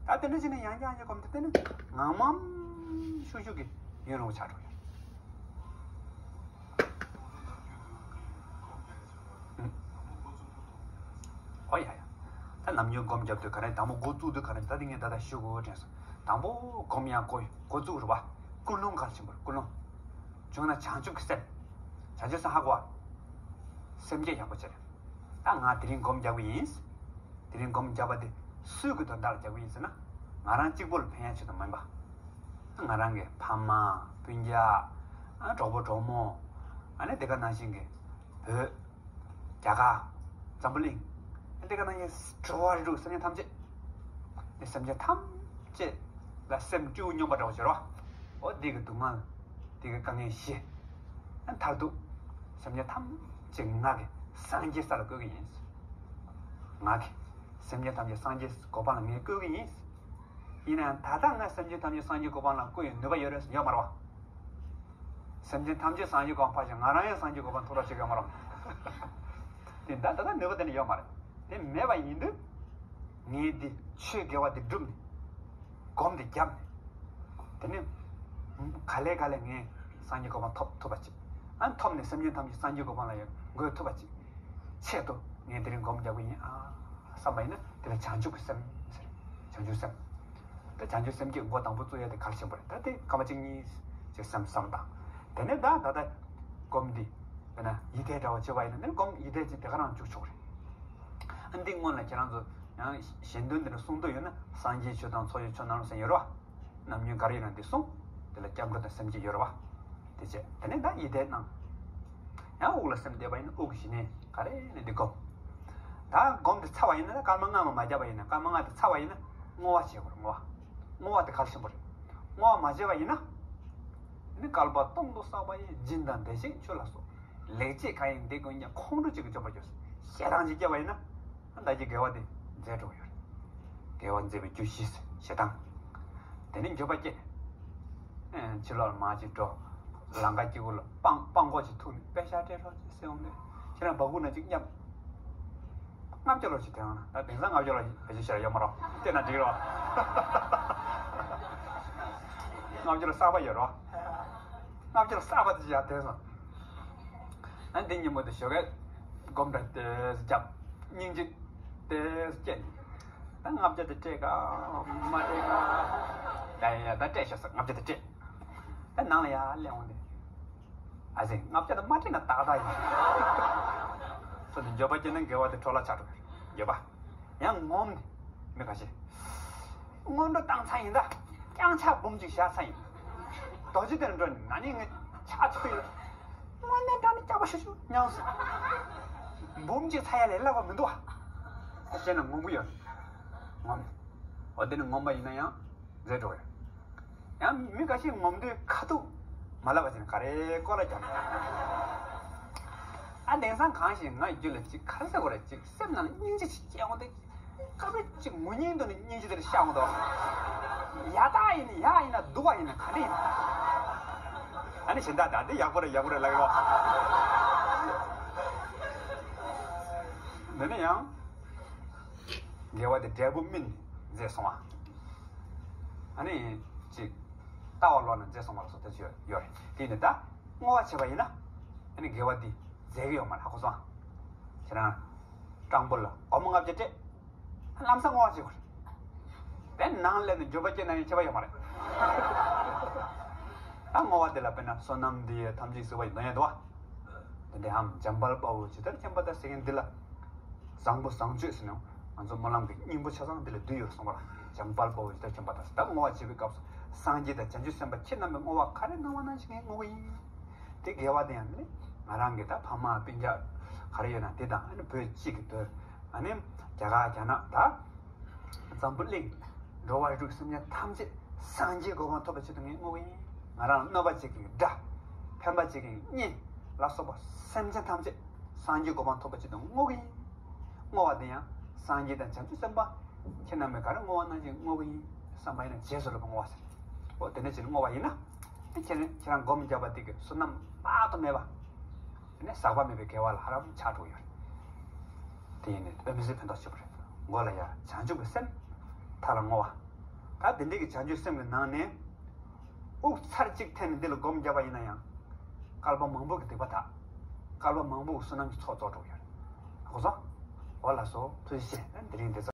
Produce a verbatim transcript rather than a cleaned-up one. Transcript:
ད་དེ་འདྲ་བྱས་ནས་ཡང་བསྐྱར་ཡང་བསྐྱར་སྒོམ་དུས་དེ་ནི་ངང་མ་ཤུགས་ཤུགས་ཀྱིས་ཡུན་རིང་པོ་ཆགས་འགྲོ་གི་ཡོད། ཨོ་ཡ་ཡ། ད་ནམ་རྒྱུན་སྒོམ་རྒྱབ་དུས་ག་རེ་དང་པོ་འགོ་བཙུགས་དུས་ག་རེ། ད་དེ་ངས་ད་ལྟ་ཞུ་དགོས་དྲན་སོང་། དང་པོ་སྒོམ་ཡང་འགོ་འགོ་བཙུགས་རེད་བ། ཀུན་སློང་གལ་ཆེན་པོ་རེད། ཀུན་སློང་། བྱུང་ན་བྱང་ཆུབ་ཀྱི་སེམས། བྱང་ཆུབ་སེམས་ཧ་གོ་བ། སེམས་བསྐྱེད་ཡག་པོ་བྱེད། ད་ང་དེ་རིང་སྒོམ་རྒྱག་གི་ཡིན། དེ་རིང་སྒོམ་རྒྱག་པ་དེ་སུའི་གི་དོན་དག་ལ་རྒྱག་གི་ཡིན་ཟེར་ན། ང་རང་གཅིག་པོ་ལ་ཕན་ཡག་ཆེད་དུ་མིན་པ། ང་རང་གི་ཕ་མ། སྤུན་ཀྱག། ཨ་གྲོགས་པོ་གྲོགས་མོ། ཨ་ནི་དེ་ག་ནང་བཞིན་གྱི་བོད། རྒྱ་གར། འཛམ་བུ་གླིང་། ཨ་དེ་ག་ནང་བཞིན་འགྲོ་བ་རིགས་དྲུག་སེམས་ཅན་ཐམས་ཅད། ཨ་སེམས་ཅན་ཐམས་ཅད་ལ་སེམས་སྤྲེའུ་སྨྱོན་པ་འདྲ་བོ་བྱེད་རོགས། ཨོ་དེ་གི་སྡུག་བསྔལ། དེ་གི་དཀའ་ངལ་ཞི། མཐར་ཐུག་སེམས་ཅན་ཐམས་ཅད་ང་གིས་སངས་རྒྱས་ས་ལ་བཀོད་ཀྱི་ཡིན། ང་གིས་སེམས་ཅན་ཐམས་ཅད་སངས་རྒྱས་གོ་འཕང་ལ་ངས་བཀོད་ཀྱི་ཡིན། ཡིན་ནའང་ད་ལྟ་ང་སེམས་ཅན་ཐམས་ཅད་སངས་རྒྱས་གོ་འཕང་ལ་བཀོད་ཡོད་ནུས་པ་ཡོད་རེད་ཡོད་མ་རེད་བ། སེམས་ཅན་ཐམས་ཅད་སངས་རྒྱས་གོ་འཕང་ཕར་ཕྱིན་ང་རང་ཡང་སངས་རྒྱས་གོ་འཕང་ཐོབ་རོགས་བྱེད་ཀྱི་ཡོད་མ་རེད་བ། དེ་ད་ད་ལྟ་ནུས་པ་དེ་འདྲ་ཡོད་མ་རེད། དེ་མེད་པ་ཡིན་དུས། ངས་འདི་ཆོས་དགེ་བ་འདི་བསྒྲུབས་ནས། སྒོམ་འདི་བརྒྱབ་ནས། དེ་ནས། ག་ལེ་ག་ལེ་ངས་སངས་རྒྱས་གོ་འཕང་ཐོབ་ཐུབ་པ་ཅིག་ཨ་ཐོབ་ནས་སེམས་ཅན་ཐམས་ཅད་སངས་རྒྱས་གོ་འཕང་ལ་ཡང་འགོད་ཐུབ་པ་ཅིག་ཆེད་དུ་ངས་དེ་རིང་སྒོམ་རྒྱག་གི་ཡིན་ཨ། བསམ་པ་ཡིན་ན་དེ་ལ་བྱང་ཆུབ་ཀྱི་སེམས་ཟེར། བྱང་ཆུབ་སེམས། ད་བྱང་ཆུབ་སེམས་བསྐྱེད་འགོ་དང་པོ་བཙུགས་ཡ་དེ་གལ་ཆེན་པོ་རེད། ད་དེ་སྐར་མ་གཅིག་གཉིས་ཅིག་སེམས་བསམ་དང་། དེ་ནས་ད་ད་ལྟ་སྒོམ་འདི། དཔེར་ན་ཡིད་བཟླས་འདྲ་བ་བྱེད་པ་ཡིན་ན་ནི་སྒོམ་ཡིད་བཟླས་ཅིག་དེ་ག་རང་བཅུག་ཆོག་རེད། ཨ་འདི་སྔོན་ལ་ཁྱེད་རང་ཚོ་ཡང་གཞན་དོན་འདི་འདྲ་གསུང་འདོད་ཡོད་ན་སངས་རྒྱས་ཆོས་དང་ཚོགས་ཀྱི་མཆོག་རྣམས་ལ་ཟེར་ཡོད་རེད་བ། ནམ་རྒྱུན་ག་རེ་ཡོད་ན་འདི་གསུང་། དེ་ལ་སྐྱབས་འགྲོ་དང་སེམས་བསྐྱེད་ཡོད་རེད་བ། དེ་བྱས་དེ་ནས་ད་ཡིད་བཟླས་གནང་། ཡང་དབུགས་ལ་སེམས་གཏད་པ་ཡིན་ན་དབུགས་ཀྱི་གཞི་ནས་ག་རེ་ནས་འདི་སྒོམ། ད་སྒོམ་དེ་ཚར་བ་ཡིན་ན་ད་སྐར་མ་ལྔ་མ་མ་བརྒྱབ་པ་ཡིན་ན་སྐར་མ་ལྔ་དེ་ཚར་བ་ཡིན་ན་བསྔོ་བ་བྱེད་དགོས་རེད་བསྔོ་བ། བསྔོ་བ་དེ་གལ་ཆེན་པོ་རེད། བསྔོ་བ་མ་བྱས་པ་ཡིན་ན། ནི་བསྐལ་པ་སྟོང་དུ་བསགས་པ་ཡི་སྦྱིན་དང་བདེ་གཤེགས་མཆོད་ལ་སོགས། ལེགས་སྤྱད་གང་ཡིན་འདི་ཀུན་ཀྱང་ཁོང་ཁྲོ་གཅིག་གིས་འཇོམས་པར་འགྱུར། ཞེ་སྡང་གཅིག་སྐྱེས་པ་ཡིན་ན། ད་ཀྱི་དགེ་བ་དེ་འཛད་འགྲོ་གི་ཡོད་རེད། དགེ་བ་འཛད་པའི་རྒྱུ་བཞི་ཞེ་སྡང་། དེ་ནས་འགྱོད་པ་སྐྱེས། ཕྱི་ལོགས་ལ་མར་ཅིག་འགྲོ། ལམ་ཁ་གཅིག་པུ་ལ་སྤང་སྤང་གོག་ཅིག་ཐུག་ནས་པད་ཤག་སྤྲད་རོགས་ཅིག་ཟེར་འོང་དུས་ཁྱེད་རང་སྦ་ཁུག་ནང་ཅིག་བསྙབས། ལྔ་བརྒྱ་ལོ་ཞིག་དེ་ཡང་ན་ད་དེང་སང་ལྔ་བརྒྱ་ལོ་ཞིག་བེད་སྤྱོད་བྱེད་ཡ་ཡོད་མ་རེད་བལྟས་ན་འགྲིག་རོགས། ལྔ་བརྒྱ་ལོ་གསར་པ་ཡོད་རོགས། ལྔ་བརྒྱ་ལོ་གསར་པ་དེ་ཡ་དེ་སོང་། ཨ་འདི་ཉིན་མོ་དེ་ཞོགས་ཀས་སྒོམ་གྲ་དེ་རྒྱབ་སྙིང་རྗེ་དེ་སྐྱེས་ནས་ད་ལྔ་བརྒྱ་དེ་སྤྲད་ག་མ་སྤྲད་ག་ད་ཡ་ཡ་ད་སྤྲད་ཤག་ཟེར་ལྔ་བརྒྱ་དེ་སྤྲད། ད་ནང་ལ་ཡར་སླེབས་འོང་དེ། ཨ་ཙི་ལྔ་བརྒྱ་དེ་མ་སྤྲད་ན་ཏག་ཏག་ཡིན། སོ་ནི་འགྱོད་པ་སྐྱེས་ན་དགེ་བ་དེ་འཕྲོ་བརླག་ཆགས་འགྲོ་གི་རེད་འགྱོད་པ། ཡང་ངོམ་ནི་མི་ཁ་ཤས། སྔོན་འགྲོ་བཏང་ཚར་ཡིན་ད། རྐྱང་ཕྱག་འབུམ་གཅིག་བཞག་ཚར་ཡིན། རྡོ་རྗེ་གདན་འགྲོ་ནི་ན་ནིང་ངས་ཕྱག་ཚུགས་ཡོད། དངོས་གནས་དྲང་ནས་སྐྱག་པ་ཤོད་ཤོད་སྙམ་སོང་། འབུམ་གཅིག་ཚར་ཡ་ལས་སླ་བ་མི་འདུག་ཨ། ཁ་ཤས་ན་ངོམ་གི་ཡོད། ངོམ། འོ་དེ་ནི་ངོམ་པ་ཡིན་ན་ཡང་འཛད་འགྲོ་ཡོད། ཡང་མི་ཁ་ཤས་ངོམ་དུས་ཁ་ཐུག་མ་ལབ་པ་ཅན་ག་རེ་ཀོ་ལ་རྒྱབ། ཨ་དེང་སང་གང་ཞིག་ང་རྒྱུད་ལ་ཅིག་ག་རེ་ཟེར་དགོས་རེད་ཅིག་སེམས་ནང་ལ་སྙིང་རྗེ་ཅིག་སྐྱེ་འོང་དེ། སྐབས་རེ་ཅིག་ངུ་སྙིང་དུ་ནི་སྙིང་རྗེ་དེར་ཤར་འོང་དོ། ཡ་ད་ཡིན་ཡ་ཡིན་ན་སྡུག་པ་ཡིན་ན་ག་འདྲ་ཡིན། ཨ་ནི་གཞན་དག་ད་འདི་ཡག་པོ་རེད་ཡག་པོ་རེད་ལབ་ཡོང་། འདི་ནི་ཡང་། དགེ་བ་དེ་འབྲས་བུ་སྨིན་ནས་མཛེས་སོང་བ། ཨ་ནི་ཅིག་ལྟ་བ་ལོག་ནས་མཛེས་སོང་བ་ལ་སོགས་དེ་ཚོ་ཡོད་རེད། དེ་ནི་ད་བསྔོ་བ་བྱས་པ་ཡིན་ན་ཨ་ནི་དགེ་བ་འདི་མཛད་ཀྱི་ཡོད་མ་རེད་ཧ་གོ་སོང་ཨ། ཁྱེད་རང་སྤྲང་པོ་ལ་སྒོར་མོ་ལྔ་བརྒྱ་སྤྲད། ལམ་སང་བསྔོ་བ་བྱེད་དགོས་རེད། དེ་ནང་སླེབས་ནས་འགྱོད་པ་སྐྱེས་ན་ཡང་ཁྱད་པར་ཡོད་མ་རེད། ད་བསྔོ་བ་དེ་ལ་དཔེར་ན་བསོད་ནམས་འདི་ཡིས་ཐམས་ཅད་གཟིགས་པ་ཡི་དོན་ཡོད་དོ། དེ་འདྲའམ་འཇམ་དཔལ་དཔའ་བོས་ཇི་ལྟར་མཁྱེན་པ་དང་ཟེར་མཁན་འདི་ལ། བཟང་པོ་བཟང་སྤྱོད་ཟེར་ནས་ང་ཚོ་སྨོན་ལམ་གྱི་སྙིང་པོ་ཆ་ཚང་འདི་ལ་འདུས་ཡོད་གསུངས་པ་ལ་འཇམ་དཔལ་དཔའ་བོས་ཇི་ལྟར་མཁྱེན་པ་དང་ཟེར་ད་བསྔོ་བ་བྱེད་པའི་སྐབས་སུ་སངས་རྒྱས་དང་བྱང་ཆུབ་སེམས་དཔའ་ཁྱེད་རྣམ་པས་བསྔོ་བ་ག་རེ་གནང་བ་ནང་བཞིན་ངས་བསྔོ་གི་ཡིན། དེ་དགེ་བ་དེ་ཡང་ནི་ང་རང་གི་ད་ཕ་མ་སྤུན་ཀྱག་ག་རེ་ཡོད་ན་དེ་དང་ཨ་ནི་བོད་སྤྱི་གི་དོན་ཨ་ནི་རྒྱ་གར་རྒྱ་ནག་ད་འཛམ་བུ་གླིང་འགྲོ་བ་རིགས་དྲུག་སེམས་ཅན་ཐམས་ཅད་སངས་རྒྱས་གོ་འཕང་ཐོབ་པའི་ཆེད་དུ་ངས་བསྔོ་གི་ཡིན། ང་རང་གནོད་པ་བྱེད་མཁན་གྱི་དགྲ་ཕན་པ་བྱེད་མཁན་གྱི་གཉེན་ལ་སོགས་པ་སེམས་ཅན་ཐམས་ཅད་སངས་རྒྱས་གོ་འཕང་ཐོབ་པའི་ཆེད་དུ་བསྔོ་གི་ཡིན། བསྔོ་བ་དེ་ཡང་སངས་རྒྱས་དང་བྱང་ཆུབ་སེམས་དཔའ་ཁྱེད་རྣམ་པས་ག་རེ་བསྔོ་བ་ནང་བཞིན་བསྔོ་གི་ཡིན་བསམ་པ་ཡིན་ན་རྗེས་སུ་རབ་པའི་བསྔོ་བ་ཟེར། འོ་དེ་འདྲ་བྱས་ནས་བསྔོ་བ་ཡིན་ན། ཁྱེད་རང་ཁྱེད་རང་སྒོམ་བརྒྱབ་པ་དེ་གི་བསོད་ནམས་དཔག་ཏུ་མེད་པ། དེ་ནས་ཟག་པ་མེད་པའི་དགེ་བ་ལ་ཧ་ལམ་ཆགས་འགྲོ་གི་ཡོད་རེད། དེ་ཡིན་ནས་དཔེ་མི་སྲིད་ཕན་ཐོགས་ཆེ་པོ་རེད། མགོ་ལ་ཡ་བྱང་ཆུབ་ཀྱི་སེམས། མཐའ་ལ་བསྔོ་བ། ད་དེ་འདྲའི་གི་བྱང་ཆུབ་སེམས་ཀྱི་ནང་ནས་དབུགས་ཚར་གཅིག་འཐེན་ནས་འདི་ལ་སྒོམ་བརྒྱབ་པ་ཡིན་ན་ཡང་། བསྐལ་པ་མང་པོ་གི་སྡིག་པ་དག་བསྐལ་པ་མང་པོ་གི་བསོད་ནམས་ཀྱི་ཚོགས་རྫོགས་འགྲོ་གི་ཡོད་རེད། ཧ་གོ་སོང་། འོ་ལགས་སོ། ཐུགས་རྗེ་ཆེ། དེ་རིང་འདི་ཙམ།